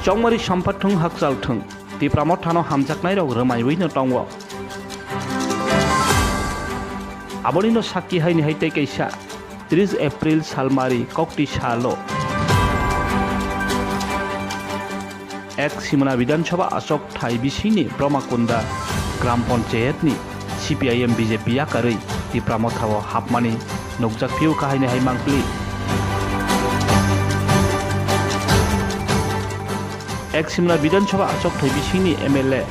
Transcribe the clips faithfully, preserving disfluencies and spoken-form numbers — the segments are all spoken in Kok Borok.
Chongmari samphathung hakchal thung, Tipra mothano hamjaknairok rwmaiwi no tongo. Abonino sakki haini hai tei kaisa tris April salmari kokti salo ek Simna Bidhan Sabha achok thai bisingni Brahmakunda Gram Panchayatni C P I M B J P yakarwi Tipra mothao hapmani nukjak phio kahaini hai mangpili. Ek Simna Bidhan Sabha achok thai bisingni M L A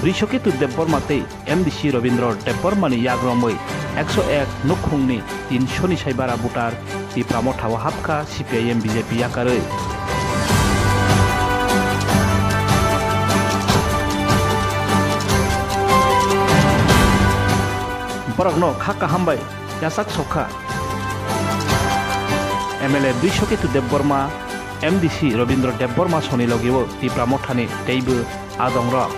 Brishoketu Debbarma tei M D C Robindra Debbarmani yagromwi ekso ek nukhungni tinsho ni sai bara voter Tipra mothao hapkha C P I M B J P yakarwi. Borokno kha kaham bai yachak sokha. M L A Brishoketu Debbarma, M D C Robindra Debbarma soni logio Tipra mothani teibo adongrok.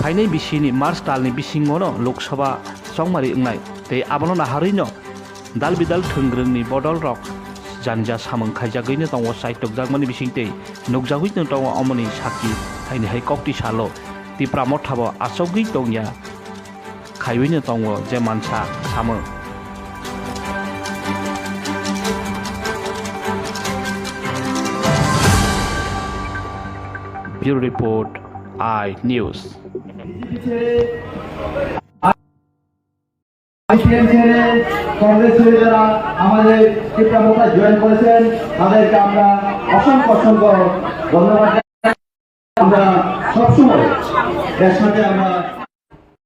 Phainai bisini March talni bisingono Lok Sabha chongmari wngnai tei abono naharwino dal bidal thwngwrwngni bodolrok janija samung khaijagwino tongo, chaitokjakmani bisingtwi nukjagwino tongo. Omoni sakki haini hai kokti salo Tipra mothabo achogwi tongya khaiwino tongo je mansa samung. Bureau Report, I News. IPM ছেড়ে কংগ্রেস ছেড়ে যারা আমাদের টিপ্রা মোর্চা জয়েন করেছেন, তাদেরকে আমরা অসংখ্য অসংখ্য ধন্যবাদ জানাই। আমরা সবসময় একসাথে আমরা